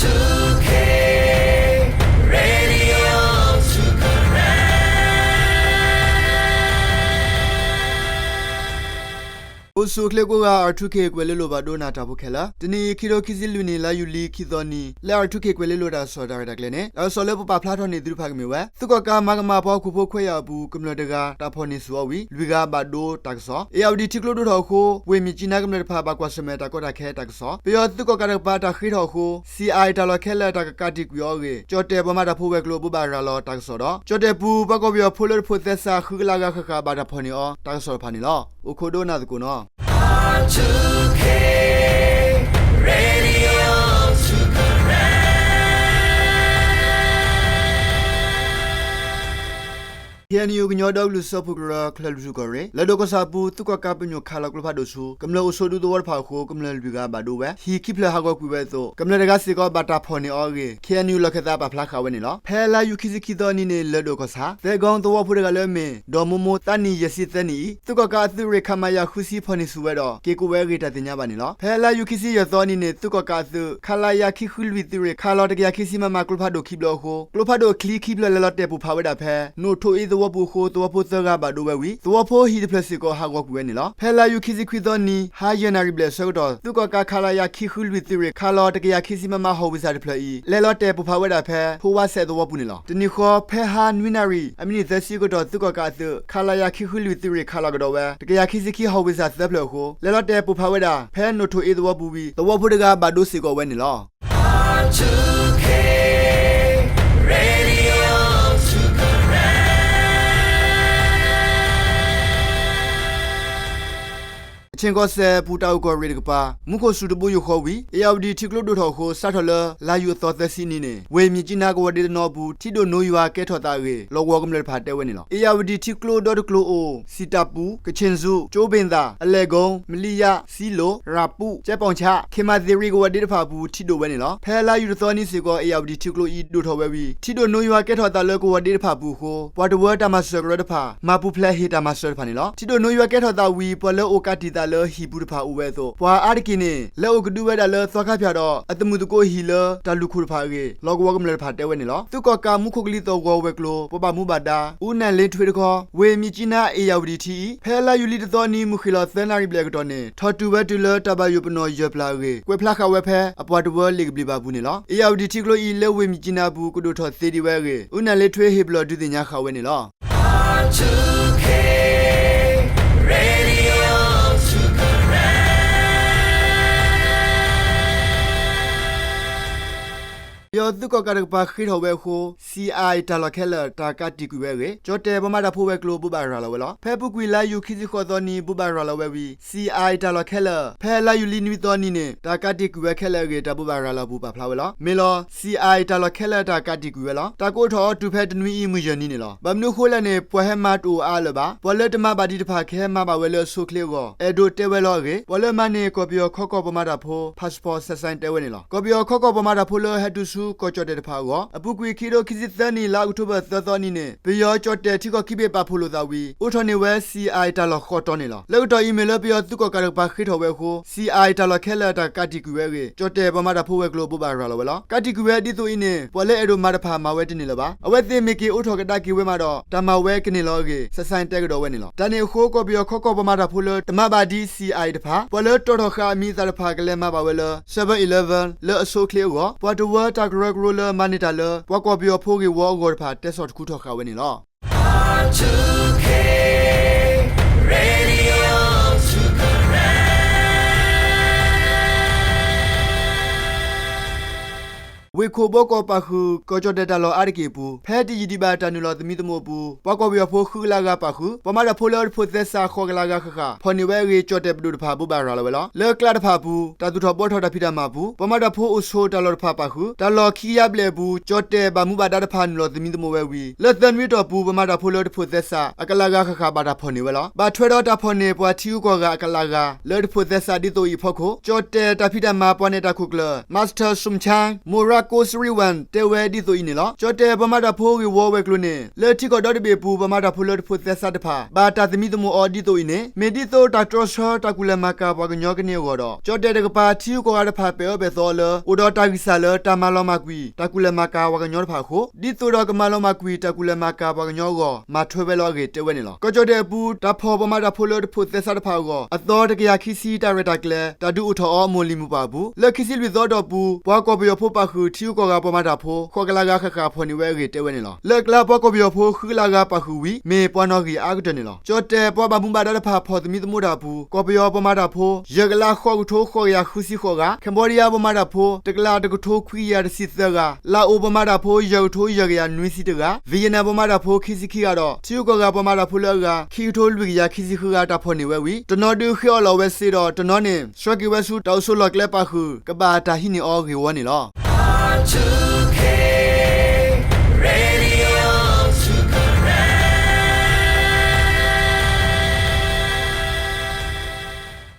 Radio Sagaing အိၣ်ဆူၣ်အိၣ်ချ့ကိးဂၤ R two K ကွဲၤလ့လိၤဘၣ်ဒိနၤတၢ်ဖိခဲလၢာ်, တနံၤအံၤ ခံထိခံဆံလွံၢ်နံၣ် လါယူၤလံ ခံသီနံၤ လၢ R two K ကွဲၤလ့လိၤတၢ်ကစီၣ်တၢ်ရဲၣ်တၢ်ကျဲၤန့ၣ် တၢ်ကစီၣ်လၢပပာ်ဖျါထီၣ်န့ၢ်သုတဖၣ်ကမ့ၢ်ဝဲ သုးကီၣ်ကးမၤကမၣ်ပှၤဟီၣ်ခိၣ်ဖိခွဲးယာ်အပူၤ ကမျၢၢ်တဂၤတၢ်ဖီၣ်န့ၢ်ဆူၣ်အီၤဝံၤ လွံၢ်ဂၤဘၣ်ဒိတၢ်ကစီၣ်, အ့ၣ်ယၣ်ဝတံၣ်ထံကျိဒိၣ်ထီၣ်အဃိ ဝ့ၢ်မၠံးကၠံနါကမျၢၢ်တဖၣ်ဘၣ်ကွၢ်ဆၢၣ်မဲာ်တၢ်ကီတၢ်ခဲတၢ်ကစီၣ်, ပယီၤသုးကီၣ်ကးတကပၤတၢ်ဃ့ထီၣ်အဃိ စံၣ်အၣ်တၢ်လီၢ်ခဲလၢာ်တၢ်ကကးတံာ်ကွံာ်အီၤအဂ့ၢ် ကၠီၣ်တဲၣ်ပှၤမၤတၢ်ဖိဝဲၤကျိၤဘိးဘၣ်ရၤလီၤတၢ်ကစီၣ်ဒီး ကၠီၣ်တဲၣ်ပူၤ ပှၤကီၢ်ပယီၤဖိလၢတဖိးသဲစးဃုကလးဂၤဃၣ်ဃၣ်ဘၣ်တၢ်ဖီၣ်န့ၢ်အီၤတၢ်ကစီၣ်တဖၣ်န့ၣ်လီၤ. အိၣ်ခိးဒိကနၣ်သကိးနီၤ. KNU ကညီဒီကလုာ်စၢဖှိၣ်ကရၢ ကၠံၤလွံၢ်ထူၣ်ကီၢ်ရ့ၣ် လၢၢ်ဒိၣ်ကီၢ်ဆၣ်ပူၤ သုးကီၣ်ကးပညိၣ်ခးလီၤကျိဖးဒိၣ်ဆူ ကမျၢၢ်အိၣ်ဆိးဒူသဝီတဖၣ်အဃိ ကမျၢၢ်လွံၢ်ဂၤဘၣ်ဒိဝဲ, ဟံၣ်ခံဖျၢၣ်ဟးဂီၤကွံာ်ဝဲအသိး ကမျၢၢ်တဂၤစ့ၢ်ကီးဘၣ်တၢ်ဖီၣ်န့ၢ်အီၤအဂ့ၢ် KNU လီၢ်ခၢၣ်သးပာ်ဖျါဃာ်ဝဲန့ၣ်လီၤ. ဖဲလါယူၤခံဆံခံသီအနံၤန့ၣ် လၢၢ်ဒိၣ်ကီၢ်ဆၣ် သဲကီသဝီဖိတဂၤလၢအမ့ၢ် ဒီးမိမိ သးနံၣ်ယဲၢ်ဆံသၢနံၣ်အံၤ သုးကီၣ်ကးအသုးရ့ၣ် ခမရ ဃုဆံဖီၣ်န့ၢ်ဆူၣ်ဝဲဒီး က့ၤကိးဝဲအဂ့ၢ်တၢ်သ့ၣ်ညါဘၣ်န့ၣ်လီၤ. ဖဲလါယူၤခံဆံယဲၢ်သီအနံၤန့ၣ် သုးကီၣ်ကးအသုး ခလရ ခံဃုလွံၢ်သုးရ့ၣ် ခးလီၤတကယၤခံဆံ မမ ကျိဖးဒိၣ်ခံဘျီအဃိ ကျိဖးဒိၣ်အချံခံဖျၢၣ်လဲၤလီၤတဲာ်ပိၢ်ဖးဝဲဒၣ်ဖဲ နိၣ်ထိးအ့သဝီပူၤအဃိ သဝီဖိသၢဂၤဘၣ်ဒိဝဲဝံၤ သဝီဖိဟံၣ်တဖျၢၣ်စ့ၢ်ကီးဟးဂီၤကွံာ်ဝဲန့ၣ်လီၤ. ဖဲလါယူၤခံဆံခွံသီအနံၤ ဟါယဲၢ်နၣ်ရံၣ်ဘျဲၣ်အဆၢကတီၢ် သုးကီၣ်ကး ခလရ ခံဃုလွံၢ်သုးရ့ၣ် ခးလီၤတကယၤခံဆံ မမ ဟီၣ်ဝ့ၢ်ဆၣ်တဖျၢၣ်အံၤ လဲၤလီၤတဲာ်ပိၢ်ဖးဝဲဒၣ်ဖဲ ဖိဝါဆဲးသဝီပူၤန့ၣ်လီၤ. တနံၤဃီ ဖဲဟါနွံနၣ်ရံၣ် အမံးနံးသၢဆံအကတီၢ် သုးကီၣ်ကးအသုး ခလရ ခံဃုလွံၢ်သုးရ့ၣ် ခးလီၤကဒီးဝဲ တကယၤခံဆံခံဟီၣ်ဝ့ၢ်ဆၣ်သၢဖျၢၣ်အဃိ လဲၤလီၤတဲာ်ပိၢ်ဖးဝဲဒၣ် ဖဲနိၣ်ထိးအ့သဝီပူၤဝံၤ သဝီဖိတဂၤဘၣ်ဒိစ့ၢ်ကီးဝဲန့ၣ်လီၤ. ကခ့ၣ်ကီၢ်စဲၣ်အပူၤ တၢ်အိၣ်ကီၢ်ရ့ၣ်တကပၤ မူခိၣ်စူၤတဘိယူၢ်ဃီဝံၤ အ့ၣ်ယၣ်ဝတံၣ်ထံကျိဒိၣ်ထီၣ်အဃိ စးထီၣ်လၢ လါယူၤအသီသၢဆံအနံၤန့ၣ် ဝ့ၢ်မၠံးကၠံနါကဝီၤဒ့တနီၤအပူၤ ထံဒိၣ်နိယွၤကဲထီၣ်သးအဂ့ၢ် လီၢ်ကဝီၤကမျၢၢ်တဖၣ်တဲဝဲန့ၣ်လီၤ. အ့ၣ်ယၣ်ဝတံၣ်ထံကျိဒီတကျိၤအိၣ် စံၣ်တၢ်ပူၤ, ကခ့ၣ်စူၤ, ကၠိဘ့ၣ်သၣ်, အလဲၣ်ကိ, မလံယါ, စံလိၣ်, ရၣ်ပူး, ကၠဲးပီၣ်ဆး, ခ့ၣ်မၤသ့ၣ်ရံၣ်ကဝီၤဒ့တဖၣ်အပူၤ ထံဒိၣ်ဝဲန့ၣ်လီၤ. ဖဲလါယူၤတသီအနံၤစ့ၢ်ကီး အ့ၣ်ယၣ်ဝတံၣ်ထံကျိအံၤ ဒိၣ်ထီၣ်ဝဲဝံၤ ထံဒိၣ်နိယွၤကဲထီၣ်သးလၢကဝီၤဒ့တဖၣ်အပူၤအဃိ ပှၤတဝၢတၢ်မၤစၢၤကရၢတဖၣ် မၤပူၤဖျဲးဟ့ၣ်တၢ်မၤစၢၤတဖၣ်န့ၣ်လီၤ. ထံဒိၣ်နိယွၤကဲထီၣ်သးဝံၤ ပှၤလၢအိၣ်ကးတံာ်သးလၢဟံၣ်ပူၤတဖၣ်အိၣ်ဝဲအသိး ပှၤအါတက့ၢ်န့ၣ် လဲၤအိၣ်ကဒုဝဲဒၣ်လၢ သီခါဖၠၣ်ဒီးအသုးမုၢ်သကိးဟံၣ်လၢတၢ်လူၢ်ခိၣ်တဖၣ်အဂ့ၢ် လီၢ်ကဝီၤကမျၢၢ်တဖၣ်တဲဝဲန့ၣ်လီၤ. သုးကီၣ်ကးမူခိၣ်ကလံၤသီၣ်ဂီၤဝဲၤကျိၤ ပှၤဘၣ်မူဘၣ်ဒါ အူနၢ်လ့ထွ့တခီ ဝ့ၢ်မၠံးကၠံနါ အ့ၣ်ယၣ်ဝတံၣ်ထံအံၤ ဖဲလါယူၤလံတသီအနံၤ မုၢ်ဃ့ၢ်လီၤသၢနၣ်ရံၣ်ဘျဲၣ်အကတီၢ်န့ၣ် ထီၣ်တုၤဝဲတုၤလၢတၢ်ဘၣ်ယိၣ်ပနီၣ်ယဲၢ်ပျၢ်အဂ့ၢ် ကွဲးဖျါဃာ်ဝဲဖဲ အပှၤတဝၢလ့ၣ်ကဘျံးဘၣ်အပူၤန့ၣ်လီၤ. အ့ၣ်ယၣ်ဝတံၣ်ထံကျိအံၤ လၢဝ့ၢ်မၠံးကၠံနါအပူၤ ကဒိၣ်ထီၣ်သ့ဒံးဝဲအဂ့ၢ် အူနၢ်လ့ထွ့ဟ့ၣ်ပလီၢ်ဒုးသ့ၣ်ညါဃာ်ဝဲန့ၣ်လီၤ. ပယီၤသုးကီၣ်ကးတကပၤဃ့ထီၣ်ဝဲအဃိ စံၣ်အၣ်တၢ်လီၢ်ခဲလၢာ် တၢ်ကးတံာ်ကွံာ်ဝဲအဂ့ၢ် ကၠီၣ်တဲၣ်ပှၤမၤတၢ်ဖိဝဲၤကျိၤဘိးဘၣ်ရၤလီၤဝဲလီၤ. ဖဲအပူၤကွံာ်လါယူၤခံဆံဃိးသီနံၤ ဘိးဘၣ်ရၤလီၤဝဲဝံၤ စံၣ်အၣ်တၢ်လီၢ်ခဲလၢာ် ဖဲလါယူၤလံနွံသီနံၤန့ၣ် တၢ်ကးတံာ်ကွံာ်ဝဲခဲလၢာ်အဂ့ၢ် တၢ်ဘိးဘၣ်ရၤလီၤအပူၤပာ်ဖျါဝဲလီၤ. မ့ၢ်လီၤ စံၣ်အၣ်တၢ်လီၢ်ခဲလၢာ်တၢ်ကးတံာ်ကွံာ်ဝဲလီၤ. တၢ်ကအိးထီၣ်အီၤတုၤဖဲတနွံအံၤမုၢ်ယဲၢ်နံၤန့ၣ်လီၤ. ဘၣ်မနုၤအဃိလဲၣ်န့ၣ် ပှၤဟဲမၤတအိၣ်အါလၢၤဘၣ်. ပှၤလၢတမၤဘၣ်ဒံးတဖၣ်ကဟဲမၤဘၣ်ဝဲလၢအဆိအချ့အဂီၢ် အဲၣ်ဒိးတဲဝဲလီၤအဂ့ၢ် ပှၤလၢမၤန့ၢ်ကီၢ်ပယီၤခီကီၢ်ပှၤမၤတၢ်ဖိ passport စဲးစဲးတဲဝဲန့ၣ်လီၤ. ကီၢ်ပယီၤခီကီၢ်ပှၤမၤတၢ်ဖိလၢဟဲတုၤဆူကီၢ်ကၠီၣ်တဲၣ်တဖၣ်အဂီၢ် အပူၤကွံာ်ခံထိခံဆံသၢနံၣ် လါအီးကထိဘၢၣ်သၢသီအနံၤန့ၣ် ပယီၤကၠီၣ်တဲၣ်ထံကီၢ်ခံဘ့ၣ်ပာ်ဖှိၣ်လိာ်သးဝံၤ အိးထီၣ်န့ၢ်ဝဲ စံၣ်အၣ်တၢ်လီၢ်ဃီတီန့ၣ်လီၤ. လၢကတီၢ်အံၤမ့ၢ်လၢ ပယီၤသုးကီၣ်ကးတကပၤဃ့ထီၣ်ဝဲအဃိ စံၣ်အၣ်တၢ်လီၢ်ခဲလၢာ်တၢ်ကးတံာ်ကွံာ်ဝဲအဂ့ၢ် ကၠီၣ်တဲၣ်ပှၤမၤတၢ်ဖိဝဲၤကျိၤဘိးဘၣ်ရၤလီၤဝဲလီၤ. ကးတံာ်ကွံာ်ဝဲဒ်သိးအံၤန့ၣ် ပှၤလၢအဲၣ်ဒိးမၤတဖၣ်မၤဝဲတန့ၢ်လၢၤဘၣ်. အဝဲသ့ၣ်မ့ၢ်က့ၤအိးထီၣ်ကဒါက့ၤဝဲမးဒီး တၢ်မၤဝဲကန့ၢ်လီၤအဂ့ၢ် စဲးစဲးတဲကဒီးဝဲန့ၣ်လီၤ. တၢ်န့ၣ်အဃိ ကီၢ်ပယီၤခီကီၢ်ပှၤမၤတၢ်ဖိလၢတမၤဘၣ်ဒံး စံၣ်အၣ်တဖၣ် ပှၤလၢတီၣ်ထီၣ်ဃာ်အမံၤအသၣ်တဖၣ် ကလဲၤမၤဘၣ်ဝဲလၢ seven eleven လၢအဆိအချ့အဂီၢ် ပှၤတဝၢတၢ်ကရၢကရိလၢမၤန့ၢ်တၢ်လၢ ပှၤကီၢ်ပယီၤဖိဂ့ၢ်ဝီအဂီၢ်တဖၣ် တဲဆီၣ်တခူထီၣ်ဃာ်ဝဲန့ၣ်လီၤ. ဝ့ၢ်ခိၣ်ဘီကီၢ်ပာ်ဃုာ် ကီၢ်ကၠီၣ်တဲၣ်တၢ်လီၢ်အါတက့ၢ်အပူၤ ဖဲတယံာ်ဒံးဘၣ်တၢ်နုာ်လီၤသမံသမိးအပူၤ ပှၤကီၢ်ပယီၤဖိဃုကလးဂၤပာ်ဃုာ် ပှၤမၤတၢ်ဖိလၢတဖိးသဲစးဃိးကလးဂၤဃၣ်ဃၣ် ဖီၣ်န့ၢ်ဝဲအဂ့ၢ် ကၠီၣ်တဲၣ်ပဒိၣ်တဖၣ်ဘိးဘၣ်ရၤလီၤဝဲလီၤ. လၢကျးတဖၣ်အပူၤ တၢ်သူၣ်ထီၣ်ဘှီထီၣ်တၢ်ဖံးတၢ်မၤအပူၤ ပှၤမၤတၢ်ဖိအိၣ်ဆိးတၢ်လီၢ်တဖၣ်ပာ်ဃုာ် တၢ်လီၢ်ခံကယၤဘျဲၣ်အပူၤ ကၠီၣ်တဲၣ်ဘၣ်မူဘၣ်ဒါတဖၣ်နုာ်လီၤသမံသမိးဝဲဝံၤ လၢသၢနွံအတီၢ်ပူၤ ပှၤမၤတၢ်ဖိလၢတဖိးသဲစး အကလးဂၤဃၣ်ဃၣ်ဘၣ်တၢ်ဖီၣ်န့ၢ်ဝဲလီၤ. ဘၣ်ထွဲဒီးတၢ်ဖီၣ်န့ၢ်ပှၤထံဂုၤကီၢ်ဂၤအကလးဂၤ လၢတဖိးသဲစးဒ်သိးအံၤအဖီခိၣ် ကၠီၣ်တဲၣ်တၢ်ဖံးတၢ်မၤပှၤနဲၣ်တၢ်ခိၣ်ကျၢၢ် Master Sum Chang Mora Ko Sriwan တဲဝဲဒ်သိးအံၤန့ၣ်လီၤ. ကၠီၣ်တဲၣ်ပှၤမၤတၢ်ဖိဂ့ၢ်ဝီဝဲၤကျိၤန့ၣ် လၢထံကီၢ်ဒီတဘ့ၣ်အပူၤ ပှၤမၤတၢ်ဖိလၢတဖိးသဲစးတဖၣ် ဘၣ်တၢ်သမံသမိးအီၤဒ်သိးအံၤန့ၣ် မ့ၢ်ဒ်သိးတၢ်တြီဆၢတၢ်ကူၣ်လဲၤမၤကၤပှၤကညီကန့ၢ်အဂီၢ်ဒီး ကၠီၣ်တဲၣ်တကပၤ ထံဂုၤကီၢ်ဂၤတဖၣ် ပဲာ်အၢပဲာ်သီအီၤလၢ အိၣ်ဒီးတၢ်ဂံၢ်စၢ်လၢတၢ်မၤလီၤမၢ်ကွံာ် တၢ်ကူၣ်လဲၤမၤကၤပှၤကညီတဖၣ်အဃိ ဒ်သိးဒီးကမၤလီၤမၢ်ကွံာ် တၢ်ကူၣ်လဲၤမၤကၤပှၤကညီအဂီၢ် မၤထွဲဝဲလီၤအဂ့ၢ်တဲဝဲန့ၣ်လီၤ. ကီၢ်ကၠီၣ်တဲၣ်အပူၤ တၢ်ဖီၣ်ပှၤမၤတၢ်ဖိလၢတဖိးသဲစးတဖၣ်အဂီၢ် အသီတကယၤခံဆံ တၢ်ရဲၣ်တၢ်ကျဲၤ တၢ်ဒုးအိၣ်ထီၣ်အီၤအမိၢ်လံၤမုၢ်ပှၢ်အပူၤ လၢခံဆံလွံၢ်သီအတီၢ်ပူၤ ပှၤကီၢ်ပယီၤဖိပာ်ဃုာ် ထံဂုၤကီၢ်ဂၤပှၤမၤတၢ်ဖိ ဃိးကလးဂၤဃၣ်ဃၣ် ဖီၣ်န့ၢ်ဝဲအဂ့ၢ်တဲဝဲန့ၣ်လီၤ. လၢအကျါ ပှၤကီၢ်ပယီၤဖိ ဃုကလးဂၤပာ်ဃုာ်ဝံၤ မ့ၢ်ပှၤနီၣ်ဂံၢ်အါကတၢၢ်န့ၣ်လီၤ. ကၠီၣ်တဲၣ်ပှၤဘၣ်မူဘၣ်ဒါတဖၣ် ဖီၣ်သမံသမိးတၢ်အပူၤ ကီၢ်ပယီၤပှၤမၤတၢ်ဖိ ယဲၢ်ကလးဃိးကထိဃိးကယၤဃုဆံဃိးဂၤ, ကၣ်ဘီဒံယါပှၤမၤတၢ်ဖိ တကလးတကထိခွံကယၤတဆံသၢဂၤ, လၣ်အိၣ်ပှၤမၤတၢ်ဖိ ယဲၢ်ကထိယဲၢ်ကယၤနွံဆံတဂၤ, ဝံယံၣ်နၣ်ပှၤမၤတၢ်ဖိ ခံဆံခံဂၤဒီး ထံဂုၤကီၢ်ဂၤပှၤမၤတၢ်ဖိလၢအဂၤ ခံကထိလွံၢ်ကယၤခံဆံဃုဂၤ တၢ်ဖီၣ်န့ၢ်ဝဲဝံၤ တနီၤဒုးဃ့အီၣ်လီၤဝဲစ့ဒီး တနီၤန့ၣ် ဆှၢက့ၤဝဲဆူ တၢ်အိၣ်ဆိးလီၢ်ကျဲပာ်ဃုာ် ကဘၣ်တၢ်ဟံးန့ၢ်အီၤဂ့ၢ်ဝီန့ၣ်လီၤ.